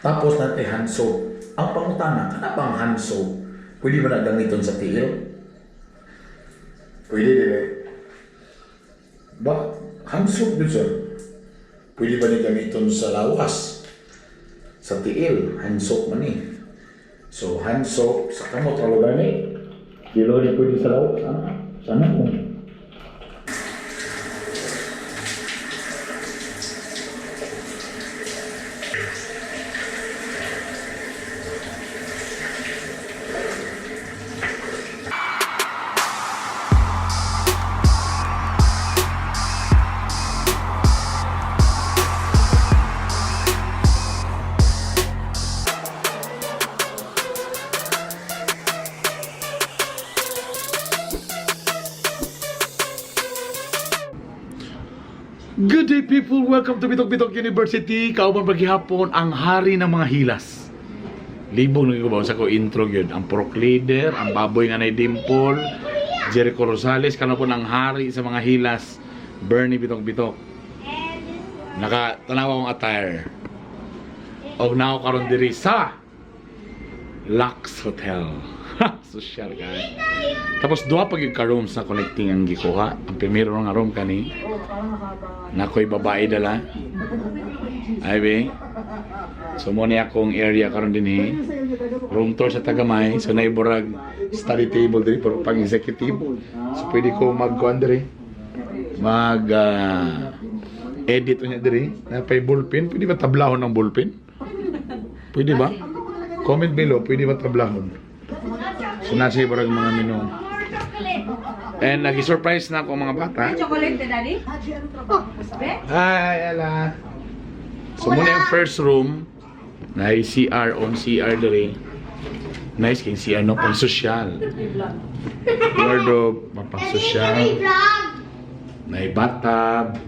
Tapos natin hand soap. Ang pangutana, kana bang hand soap? Pwede ba na gamiton sa tiil? Pwede dire. Ba, hand soap dun sir. Pwede ba ni gamiton sa lawas? Sa tiil, hand soap man ni. So, hand soap sa kamot ra gani. Dilo ni pwede sa lawas, ha? Sana kung Good day, people! Welcome to Bitok Bitok University. Kauban paghihapon ang hari ng mga hilas. Libong nagkubaw sa ko intro yun. Ang porok leader, ang baboy nga nay dimple, Jericho Rosales, kano po ang hari sa mga hilas, Bernie Bitok Bitok. Naka tanawa akong attire. Og nao karon diri sa Lux Hotel. Social guy. Tapos duha pa gyud ka rooms na connecting ang gikuha. Ang primero nga room kani. Nakoy babae dala. Ay be. So mo ni akong area karon dinhi. Room tour sa Tagamay. So naiburag study table diri pero pang executive. So pwede ko mag kuan diri. Mag edit unya diri. Napay bullpen. Pwede ba tablahon ang bullpen? Pwede ba? Comment below, pwede ba tablahon? So nasa ibarag mga menu. And nag-surprise na ako mga bata. Chocolate, Daddy? Hi, Ella. So muna yung first room. Na CR on CR diri. Nice king CR no, pang social. Wardrobe, pang social. Na bathtub.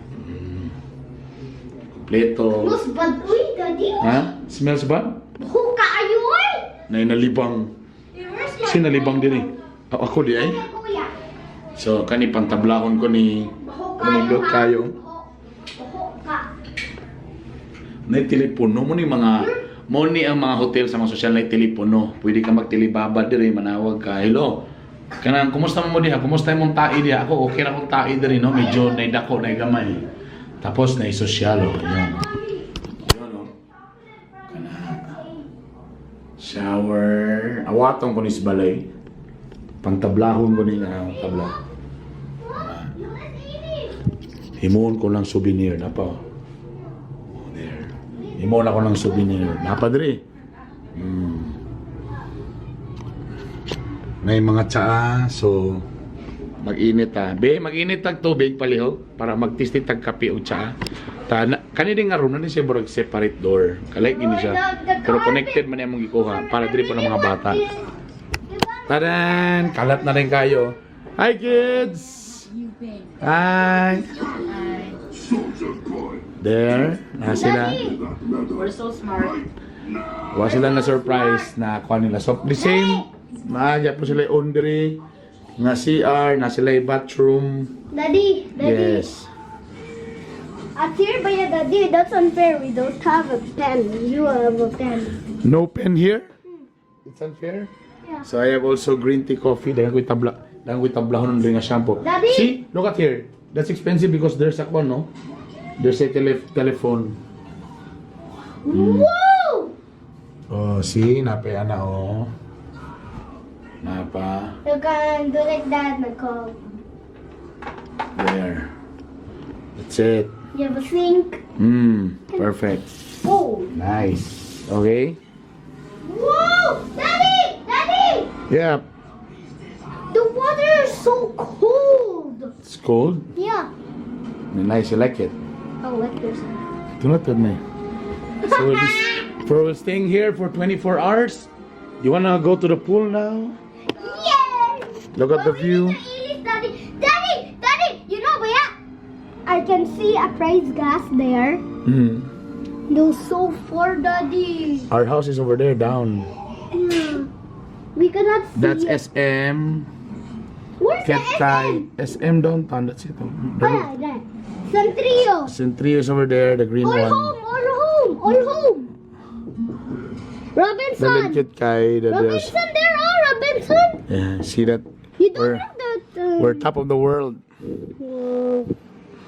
Kompleto. Mas bad, uy, Daddy. Ha? Smells bad? Huka ayo, uy. Na nalibang. Sino nalibang din eh? Ako di ay. Kuya. So kani pantablahon ko ni manindot kayo. Huka. Na telepono mo ni mga mo ni ang mga hotel sa mga sosyal na telepono. Pwede ka magtilibaba diri, manawag ka. Hello. Kanang kumusta mo diha? Kumusta imong tae diha? Ako okay ra akong tae diri no, medyo naidako na gamay. Tapos na sosyal oh. Yun. Yun oh. Kana. Shower. Awatong ko ni sa balay. Pantablahon ko ni nga tabla. Himuon ko lang souvenir na pa. Oh, there. Himuon ako ng souvenir. Napa diri. May mga tsaa, so mag-init ta. Be, mag-init tag tubig palihog para magtisti tag kape o tsaa. Ta na, kani din nga room na ni siya burag separate door. Kalay gini siya. Pero connected man imong gikuha para diri po ng mga bata. Tadan! Kalat na rin kayo. Hi, kids! Hi! There, na sila. We're so smart. Wa sila na surprise na kuha nila. So, the same, maagya po sila yung laundry, nga CR, na sila yung bathroom. Daddy, Daddy. Yes. At here by Daddy, that's unfair. We don't have a pen. You have a pen. No pen here? It's unfair? Yeah. So I have also green tea coffee. Dagan ko'y tabla. Dagan ko'y tablahon ng nga shampoo. Daddy! See? Look at here. That's expensive because there's a one, no? There's a telephone. Whoa! Oh, see? Napa yan na, oh. Napa. You can do like that, Nicole. There. That's it. You have a sink. Perfect. Oh. Nice. Okay? Whoa! Daddy! Daddy! Yeah. The water is so cold. It's cold. Yeah. Nice. You like it? I like this. Do not tell me. So we'll be, for we're staying here for 24 hours. You wanna go to the pool now? Yes! Look at the But we view. need to eat it, Daddy, Daddy, Daddy, you know where? I can see a price gas there. No, so far, Daddy. Our house is over there down. Yeah. We cannot see. That's it. SM. Where's the Ketkai. SM? SM downtown. That's it. Oh. Oh, yeah, there. Centrio. Centrio is over there, the green All one. home, all home, all home. Robinson! Dali cute kay the Robinson, there are Robinson! Yeah, see that? You don't We're- have that. We're top of the world.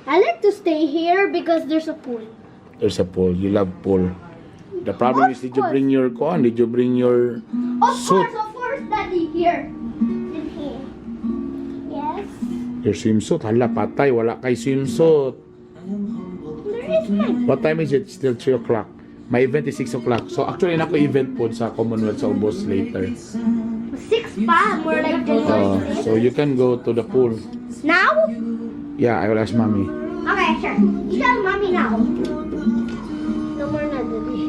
I like to stay here because there's a pool. There's a pool. You love pool. The problem Of is, did you course. bring your kuan? Did you bring your Of suit? course, of course, Daddy, here. In here. Yes. Your swimsuit? Hala, patay. Wala kay swimsuit. There is my. What time is it? Still 3 o'clock. My event is 6 o'clock. So actually, nako event po sa Commonwealth sa Ubos later. 6 pa, more like January 6. So you can go to the pool. Now? Yeah, I will ask mommy. Okay, sure. You tell Mommy now. No more na, Daddy.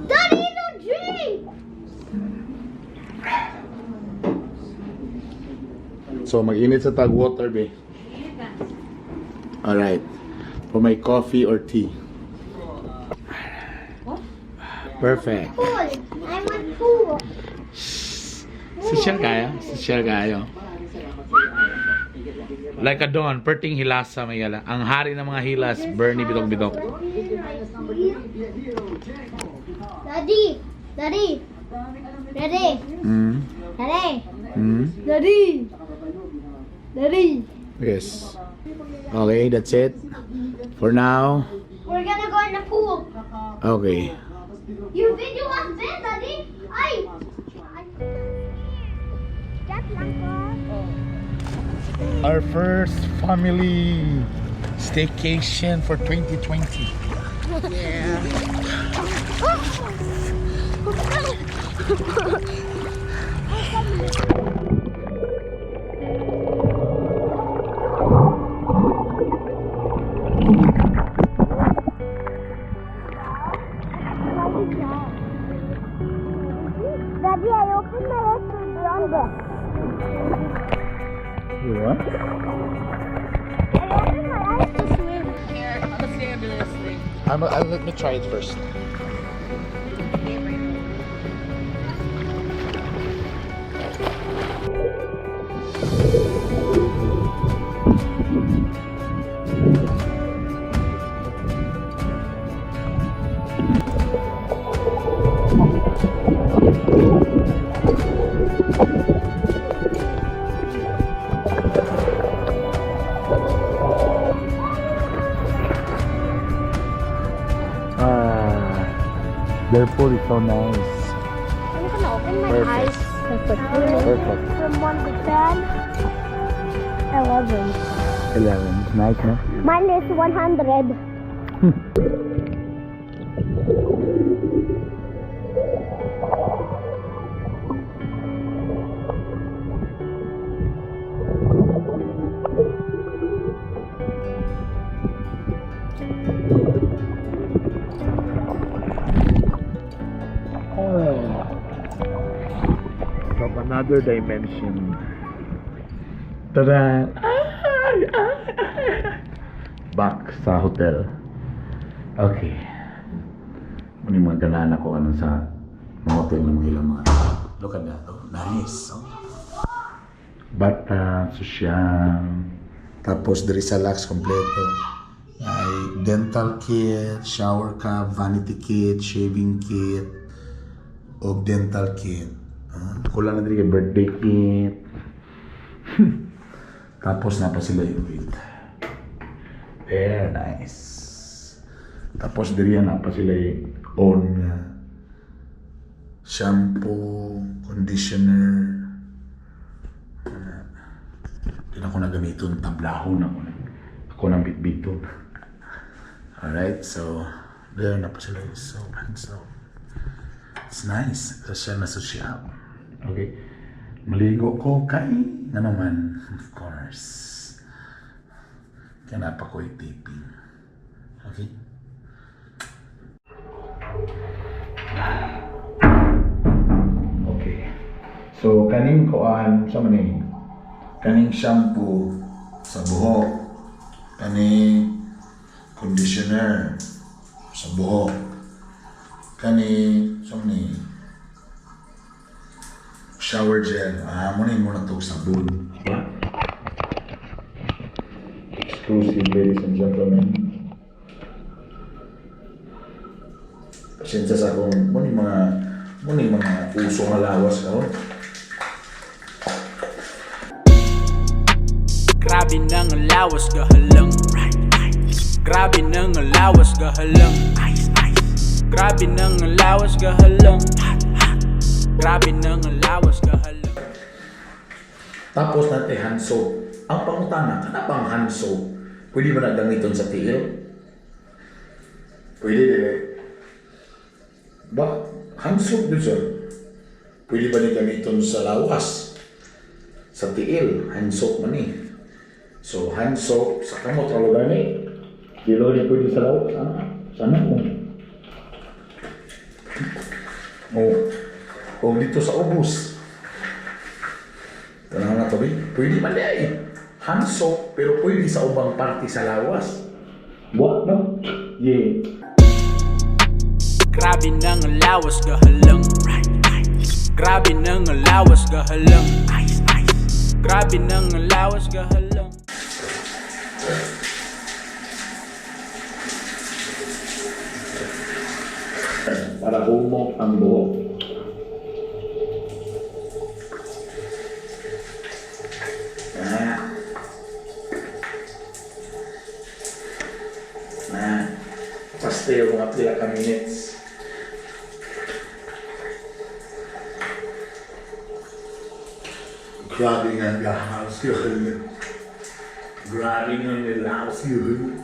Daddy, no drink! So mag-init sa tag water, be. Alright. For my coffee or tea. Perfect. Pool. I want pool. Social kayo? Social kayo. Like a don, perting hilasa may gala. Ang hari ng mga hilas, Bernie Bitok Bitok. Daddy, Daddy, Daddy, Daddy, Daddy, Daddy. Yes. Okay, that's it. For now. We're gonna go in the pool. Okay. You video us there, Daddy. Ay! That lang po. Our first family staycation for 2020. Yeah. Daddy, I opened my eyes to run. You what? I opened my eyes to swim. Here, let's stay under this thing. Let me try it first. Ah, their pool is so nice. I'm gonna open my Perfect. eyes. Perfect. Perfect. From 1 to 10, 11. 11. Nice, no? Mine is 100. Oh. From another dimension. Tada! Back sa hotel. Okay. Ano yung mga ganaan ako ano sa mga hotel ng mga ilang mga. Look at that. Oh, nice. Oh. Bata, sosyal. Tapos diri sa Lux kompleto. Ay dental kit, shower cap, vanity kit, shaving kit, og dental kit. Ah, kulang na diri kay birthday kit. Tapos na pa sila yung wait. Very nice. Tapos diri na pa sila yung own nga shampoo, conditioner. Di na ako nagamiton, tablahon ako na. Ako nang bitbiton. Alright, so there na pa sila yung soap and soap. It's nice. Sosyal na sosyal. Okay. Maligo ko kay nga naman, of course. Kaya napa ko taping. Okay? Okay. So, kaning kuan, sa man eh, kaning shampoo sa buhok, kaning conditioner sa buhok, kani sa man eh, shower gel, ah, mo na yung muna itong sabon. Diba? Exclusive, ladies and gentlemen. Pasensya sa akong mo ni mga puso nga lawas karon. Grabe nang lawas gahalang. Grabe nang lawas gahalang. Ice, ice. Grabe nang lawas gahalang. Grabe nang lawas gahalang. Tapos natin hand soap. Ang pangutana, kana bang hand soap? Pwede ba na gamiton sa tiil? Pwede dili. Ba, hand soap dun sir. Pwede ba ni gamiton sa lawas? Sa tiil, hand soap man ni. So, hand soap, sa kamot ra lugar ni. Dilo ni pwede sa lawas, ah. Sana kung. Oh. O dito sa ubos. Tanaw na to, be. Pwede man di ay. Hand soap, pero pwede sa ubang parte sa lawas. What, no? Yeah. Grabe nang lawas gahalang. Grabe nang lawas gahalang. Ice, ice. Grabe nang lawas gahalang. Para humok ang buhok. Na. Na. Pastel mga pila ka minutes. Grabe nga gahaos yun. Grabe nga nilaos yun.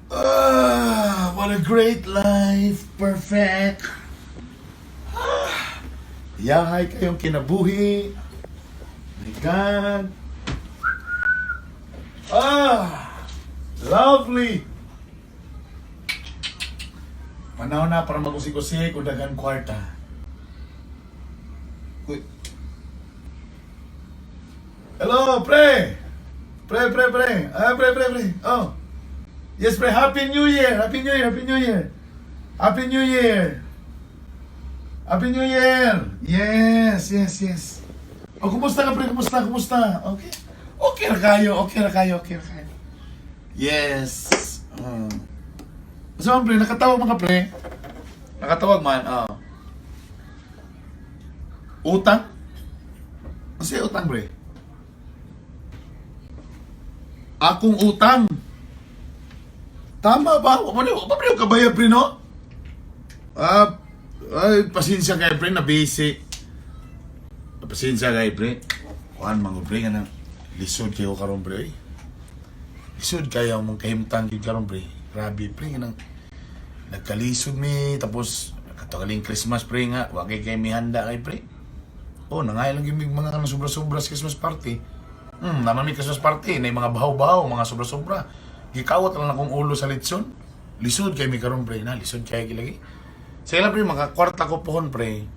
Ah, what a great life. Perfect. Ah, yahay kayong kinabuhi. My God. Ah, lovely. Panahon na para magusik-usik o dagan kwarta. Uy. Hello, pre! Pre, pre, pre. Ah, pre, pre, pre. Oh. Yes, pre. Happy New Year! Happy New Year! Happy New Year! Happy New Year! Happy New Year! Yes. Oh, kumusta ka, pre? Kumusta? Kumusta? Okay. Okay ra kayo. Okay ra kayo. Okay ra kayo. Yes. So, pre, nakatawag man ka, pre? Nakatawag man, oh. Utang? Kasi utang, pre? Akong utang. Tama ba? Wala pa pre kabayad pre no? Ah, ay pasensya kayo pre na busy. Pasensya kayo pre. Kuan man ko pre nga na lisod kayo karon pre. Oy. Lisod kayo mong kahimtang gyud karon pre. Grabe pre nga nang nagkalisod mi tapos katagaling Christmas pre nga wa kay kay mihanda kay pre. Oh, nangay lang gyud mig mga kanang sobra-sobra sa Christmas party. Naman may Christmas party, na mga bahaw-bahaw, mga sobra-sobra. Gikawat lang akong ulo sa litson. Lisod kay mi karon pre na, lisod kay gilagi. Sa ila pre, makakwarta ko pohon pre.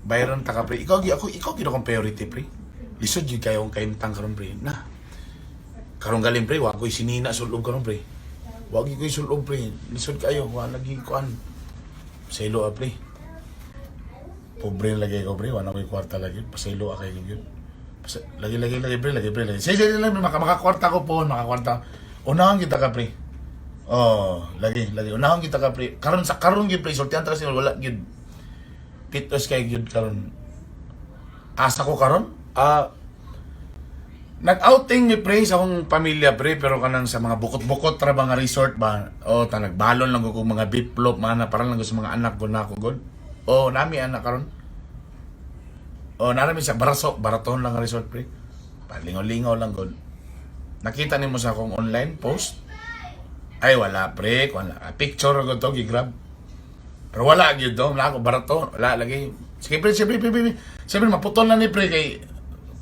Bayaran ta ka pre. Ikaw gi ako, ikaw gid akong priority pre. Lisod gyud kayo ang kahimtang karon pre. Na. Karon galing pre, wa ko'y sinina sulob karon pre. Wa gyud ko'y sulob pre. Lisod kayo, wa lagi kuan. Selo ah, pre. Pobre na lagi ko pre, wala ko'y kwarta lagi. Paselo ah kayo gyud. Lagi lagi lagi pre, lagi pre, lagi. Sige, sige lang, makakwarta ko po, makakwarta. Unahan kita ka pre. Oh, lagi lagi unahon kita ka pre. Karon sa karon gyud pre, sultihan ta kasi wala gyud. Pitos kay gyud karon. Asa ko karon? Ah, nag-outing mi pre sa akong pamilya pre pero kanang sa mga bukot-bukot ra ba nga resort ba. Oh, ta nagbalon lang ko kung mga biplop mga na para lang ko sa mga anak ko na ako god. Oh, nami anak karon. Oh, narami sa Baraso, Baraton lang nga resort pre. Palingaw-lingaw lang god. Nakita nimo sa akong online post? Ay wala pre, wala. Ah, picture ko to gigrab. Pero wala gyud to, wala ako barato, wala lagi. Sige pre, sige pre, pre, pre. Siyempre maputol na ni pre kay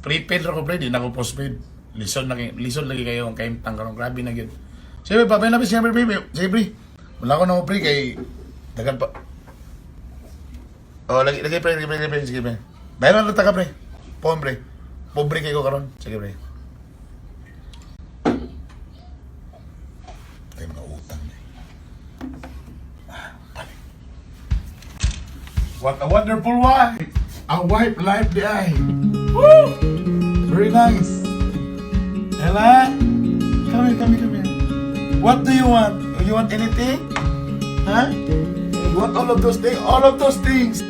prepaid ra ko pre, di na ako postpaid. Lisod na kay, lisod lagi kayo ang kahimtang karon, grabe na gyud. Siyempre pa, na siyempre pre, sige pre. Wala ko na ko pre kay dagan pa. Oh, lagi lagi pre, lagi pre, lagi pre, sige pre. Bayaran na ta ka pre. Pon pre. Pobre kay ko karon. Sige pre. What a wonderful wife! A wife life diay. Woo! Very nice. Ella, come here, come here, come here. What do you want? You want anything? Huh? You want all of those things? All of those things.